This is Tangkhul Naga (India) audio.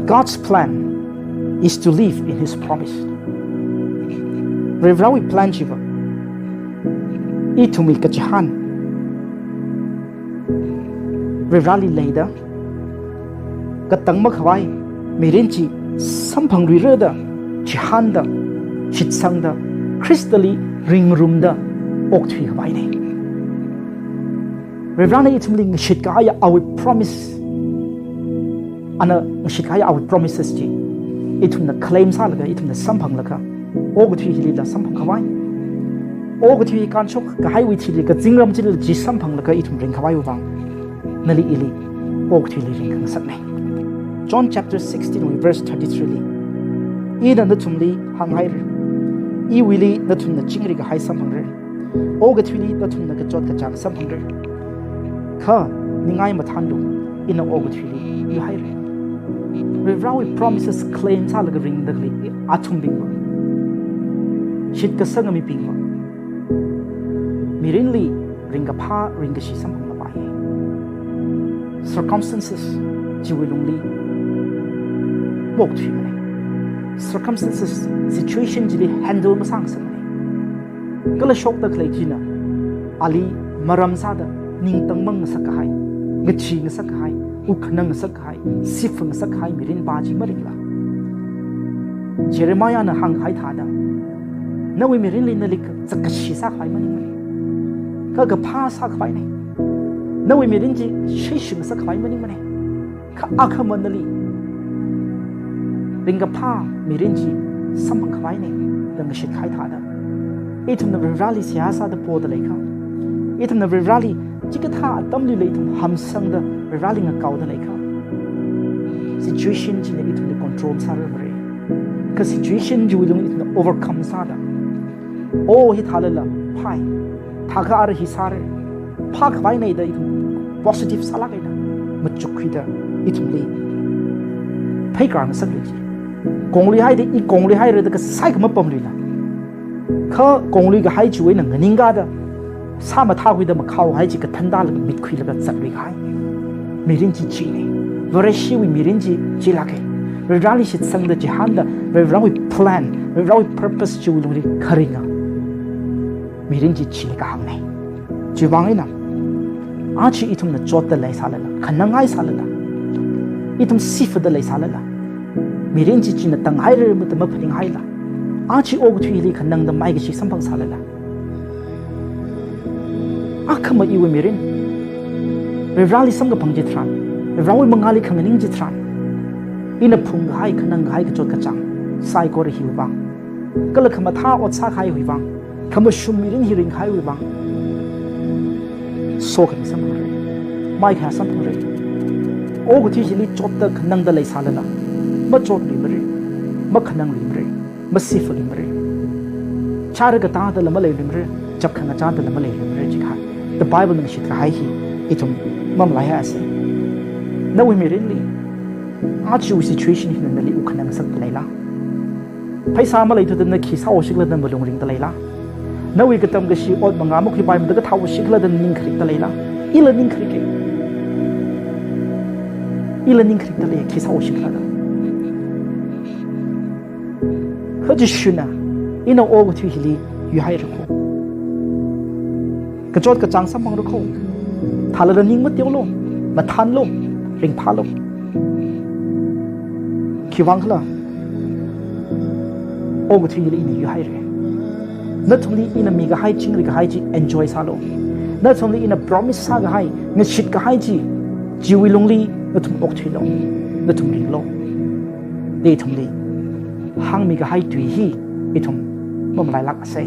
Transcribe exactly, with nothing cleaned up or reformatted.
God's plan is to live in His promise. Varivarāwui plan chiva ithumwui kachihān Varivarāli leida, katang makhavai mirin chi samphangluira da, chihānda, shitsangda, Khristali ringrumda okthui khavaina. Varivarāna ithumli ngashitkahai awui promise, ana ngashitkahai awui promises chi ithumna claim sālaga, ithumna samphanglaga, okathui hilila samphang khavai, okathui hi kānshok kahaiwui thili kazingram chilila chi samphanglaga ithum ring khavaiwui vang nali ili okathuili ringkhangasakna. John chapter sixteen wui verse thirty-three li, ina nathumli hānghaira, iwuili nathumna chingri kahai samphangra, okathuili nathumna kachot kachāng samphangra. Kha ningai mathānlu, ina okathuili yuihaira. Varivarāwui promises claim sālaga ringda khalei athumbingva, shitkasanga mibingva, mirinli ringkaphā ringkashi samphanglapai. Circumstances chiwui lungli maokthuimana. Circumstances, situation chili handle masāngasakmana. Kala shokda khalei china ali maram sāda ningtang mangngasak kahai, ngachee ngasak kahai, wukkhanang ngasak kahai, sifang ngasak kahai mirinva chi maringla. Jeremiahna hāngkahai thāda, nawui mirinli nali ka-, zakkashi sākhavai maningmana. Kha kaphā sākhavaina. Nawui mirin chi shaishi ngasak khavai maningmana. Kha akhama nali ringkaphā mirin chi samphang khavaina da ngashitkahai thāda, ithumna Varivarāli seihā sāda poda leikha, ithumna Varivarāli chikathā atamlila ithum hamsangda Varivarāli ngakaoda leikha, situation china ithumli control sārarmara. Kha situation chiwui lung ithumna overcome sāda, oh, hithālala phāi, thākha ara hi sāra, phākhavaina da ithum positive sālāk eina machukkhuida ithumli pheikār ngasaklui chi. Kongluihaida, i kongluihaira da kasai khamapamluila, kha konglui kahai chiwui eina nganingkāda sāmathākhuida makhaohai chi kathāndalaga mitkhuilaga zatlui kahai mirin chi china. Vareshiwui mirin chi chilāka. Varivarāli shitsangda chihānda, Varivarāwui plan, Varivarāwui purpose chiwui lungli kharinga mirin chi chili kahāngna. Chiwui vang eina, aja ithumna chotda leisālala, khanangngai sālala, ithum sifada leisālala, mirin chi china tanghaira mada maphaninghaila, aja okathuili khanangda maikashi samphangsālala, akhama iwui mirin Varivarāli samkaphang chitharan, Varivarāwui mangāli khanganing chitharan, ina phungkahai, khanangkahai kachot kachāng saikora hiwui vang, kala khamathā ot sākahaiwui vang, khamashung mirin hi ringkahaiwui vang, sokhami samphangra, maikha samphangra. Okathui chili chotda khanangda leisālala, machotluimara, makhanangluimara, masifaluimara. Chara katādala maleiluimara, chapkhangachādala maleiluimara jiakha, the Bible na ngashitkahai hi ithum mamalaihaiasa. Nawui mirinli ajawui situation hina nali wukkhanang ngasakda leila? Pheisā maleithuda na khi sāhaoshikhala da malung ringda leila? Nawui katam kashi ot mangā makhuipaimada kathāhaoshikhala da ning kharikda leila? Ila ning kharika. Ila ning kharikda lei, khi sāhaoshikhala da. Kha Jishuna, ina okathui hili yuihaira kho. Kachot kachāng samphangra kho. Thālala ning mateolu, mathānlu, ringphālu. Khiwui vang khala? Okathui hili ina yuihaira. Nathumli ina mikahai, chingri kahai chi enjoy sālu. Nathumli ina promise sākahai, ngashitkahai chi, chiwui lungli nathum okthuilu, nathum ringlu. Da ithumli hāngmikahai tui hi ithum mamalailāksa.